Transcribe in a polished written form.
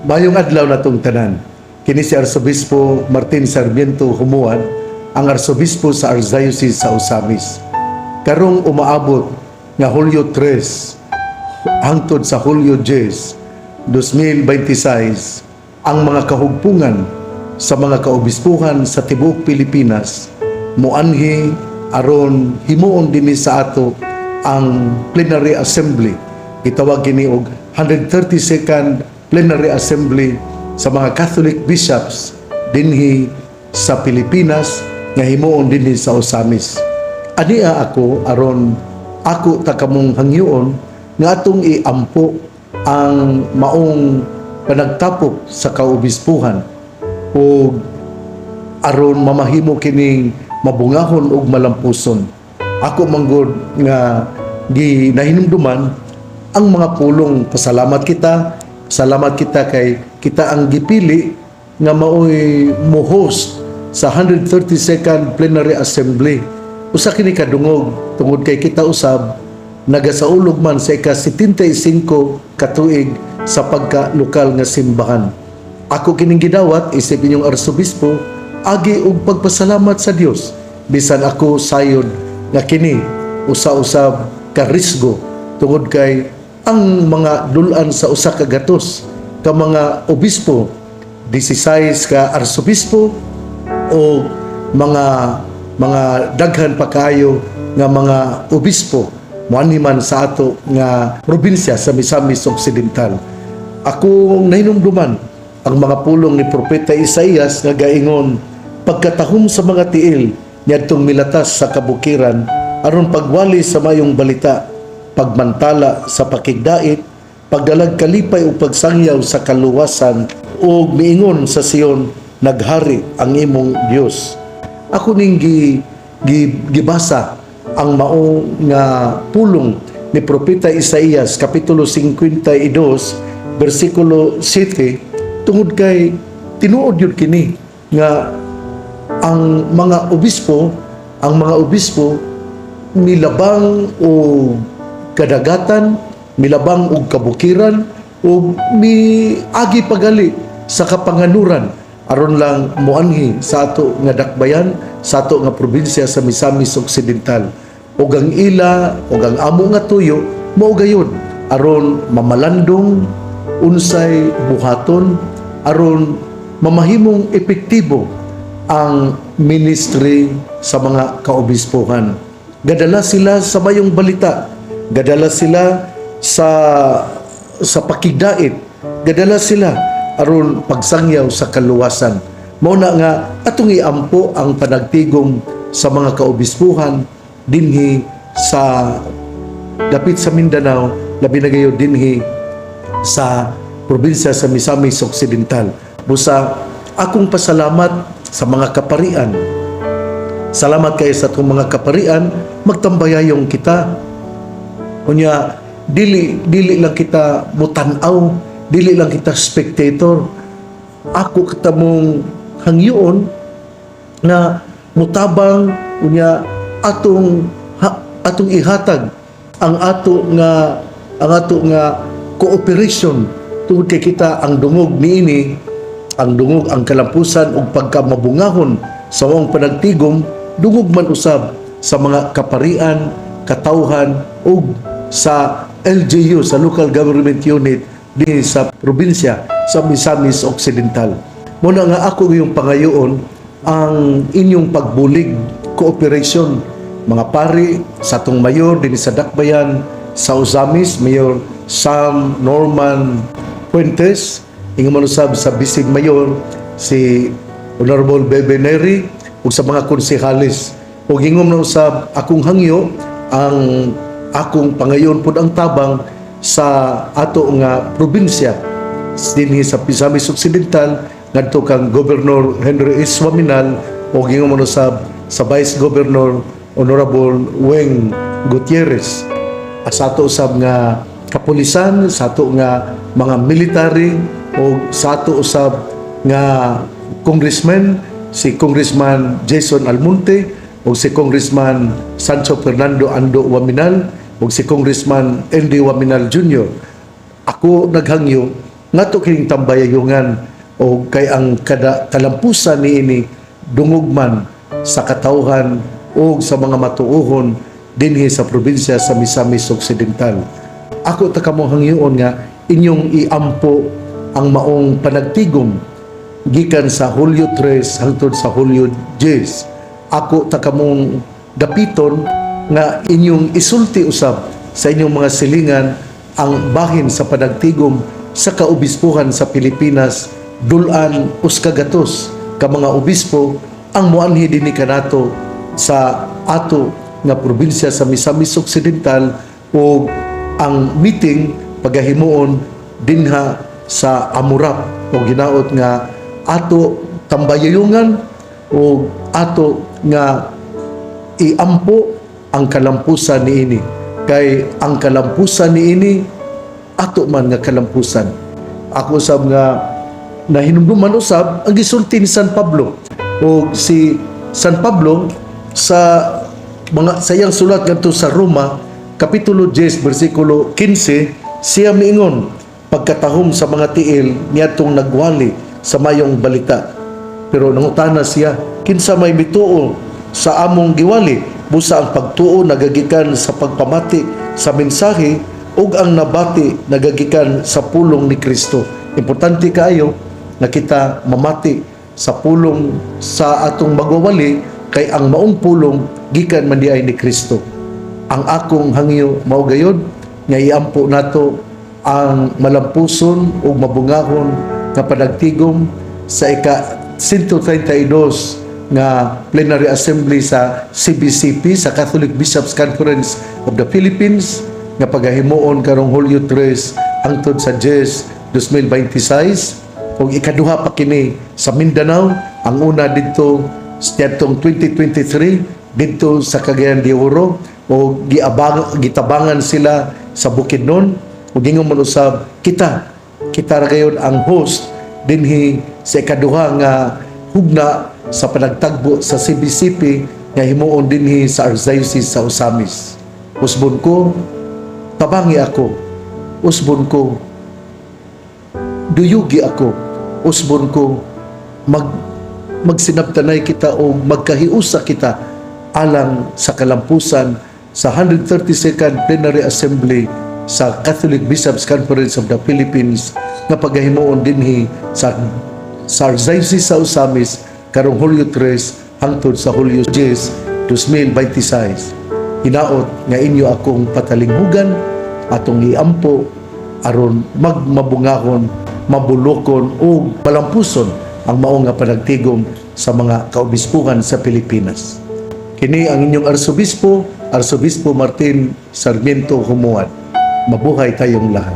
Maayong adlaw natong tanan. Kini si Arsobispo Martin Sarmiento Jumuad, ang arsobispo sa Archdiocese sa Ozamiz. Karong umaabot nga Hulyo 3 hangtod sa Hulyo 10, 2026, ang mga kahugpungan sa mga kaobispuhan sa tibuok Pilipinas muanhi aron himuon dinhi sa ato ang plenary assembly. Gitawag kini og 132nd Plenary Assembly sa mga Catholic bishops dinhi sa Pilipinas nga himuon dinhi sa Ozamiz. Ania ako aron ako ta kamong hangyoon nga atong iampo ang maong panagtapok sa kaobispuhan ug aron mamahimo kining mabungahon ug malampuson. Ako manggod nga gi nahinumduman ang mga pulong, pasalamat kita, salamat kita kay kita ang gipili nga maoy mo-host sa 132nd Plenary Assembly. Usa kini kadungog tungod kay kita usab nagasaulog man sa ika-75 ka tuig sa pagka-lokal nga simbahan. Ako kining gidawat isip inyong arsobispo agi og pagpasalamat sa Dios, bisan ako sayod nga kini usa-usab ka risgo tungod kay ang mga dul-an sa 100 ka mga obispo, 16 ka arsobispo o mga daghan pa kaayo nga mga obispo moanhi man sa ato nga probinsya sa Misamis Occidental. Akong nahinumduman ang mga pulong ni Propeta Isaías nga gaingon, "Pagkatahom sa mga tiil niadtong milatas sa kabukiran aron pagwali sa mayong balita, pagmantala sa pakigdait, pagdalag kalipay ug pagsangyaw sa kaluwasan, ug miingon sa Sion, 'Naghari ang imong Dios.'" Ako ning gi gibasa ang mao nga pulong ni Propeta Isaías kapitulo 52 bersikulo 7 tungod kay tinuod yun kini nga ang mga obispo milabang og kadagatan, milabang og kabukiran ug miagi pagali sa kapanganuran aron lang moanhi sa ato nga dakbayan, sa ato nga probinsya sa Misamis Occidental. Ug ang ila ug ang amo nga tuyo mao gayud aron mamalandong unsay buhaton aron mamahimong epektibo ang ministry sa mga kaobispuhan. Gadala sila sa mayong balita, gadala sila sa pakigdait, gadala sila aron pagsangyaw sa kaluwasan. Mao na nga atong iampo ang panagtigom sa mga kaobispuhan dinhi sa dapit sa Mindanao, labi na gayud dinhi sa probinsya sa Misamis Occidental. Busa akong pasalamat sa mga kaparian. Salamat kay sa atong mga kaparian, magtambayayong kita. Unya dili dili lang kita mutan-aw, dili lang kita spectator. Ako katamong hangyoon nga mutabang, unya atong ihatag ang ato nga cooperation tungod kay kita ang dungog niini, ang dungog, ang kalampusan ug pagkamabungahon sa maong panagtigom dungog man usab sa mga kaparian, katawhan ug sa LGU, sa local government unit dinhi sa probinsya sa Misamis Occidental. Muna nga ako yung pangayoon ang inyong pagbulig, cooperation, mga pari, sa atong mayor dinhi sa Dakbayan sa Ozamiz, Mayor Sam Norman Fuentes, ingon man usab sa Bisig Mayor si Honorable Bebe Neri ug sa mga konsehales. Ug ingon man usab akong hangyo, ang akong pangayon pud ang tabang sa ato nga probinsya dinhi sa Misamis Occidental ngadto kang Governor Henry S. Oaminal ug ingon man usab sa Vice Governor Honorable Weng Gutierrez, sa ato usab nga kapulisan, sa ato nga mga military o sa ato usab nga congressman, si Congressman Jason Almonte o si Congressman Sancho Fernando Ando Oaminal o si Congressman Andy Oaminal Jr. Ako naghangyo Nga ato kining tambayayungan o kay ang kada kalampusan niini dungog man sa katawhan o sa mga matuohon dinhi sa probinsya sa Misamis Occidental. Ako ta kamo hangyoon nga inyong iampo ang maong panagtigom gikan sa Hulyo 3 hangtod sa Hulyo 10. Ako ta kamong dapiton nga inyong isulti usab sa inyong mga silingan ang bahin sa panagtigom sa kaobispuhan sa Pilipinas, dul-an 100 ka mga obispo ang muanhi dinhi kanato sa ato nga probinsya sa Misamis Occidental ug ang meeting pagahimuon dinha sa Amurap o ginaot nga ato tambayayungan o ato nga iampo ang kalampusan niini, kay ang kalampusan niini ato man nga kalampusan. Ako usab nga nahinumduman usab ang gisulti ni San Pablo o si San Pablo sa mga sa iyang sulat ngadto sa Roma, kapitulo 10, bersikulo 15. Siya miingon, "Pagkatahom sa mga tiil niadtong nagwali sa mayong balita." Pero nangutana siya, "Kinsa may mituo sa among giwali?" Busa ang pagtuo nagagikan sa pagpamati sa mensahe ug ang nabati nagagikan sa pulong ni Kristo. Importante kaayo na kita mamati sa pulong sa atong magwawali kay ang maong pulong gikan man diay ni Kristo. Ang akong hangyo mao gayod nga iampo nato ang malampuson ug mabungahon nga panagtigom sa ika 132 nga plenary assembly sa CBCP, sa Catholic Bishops Conference of the Philippines, nga pagahimuon karong Hulyo 3 hangtod sa 10, 2026, ug ikaduha pa kini sa Mindanao. Ang una didto sa 2023 didto sa Cagayan de Oro o giabang gitabangan sila sa Bukidnon, ug ingon man usab kita, kita ra gayon ang host dinhi sa ikaduha nga hugna sa panagtagbo sa CBCP nga himuon dinhi sa Archdiocese sa Ozamiz. Usbon ko, tabangi ako. Usbon ko, duyugi ako. Usbon ko, magsinabtanay kita o magkahiusa kita alang sa kalampusan sa 132nd Plenary Assembly sa Catholic Bishops Conference of the Philippines nga pagahimuon dinhi sa Archdiocese sa Ozamiz karong Hulyo 3 hangtod sa Hulyo 10, 2026. Hinaot nga inyo akong patalinghugan, atong iampo aron magmabungahon, mabulokon ug malampuson ang mao nga panagtigom sa mga kaobispuhan sa Pilipinas. Kini ang inyong arsobispo, Arsobispo Martin Sarmiento Jumuad. Mabuhay tayong lahat.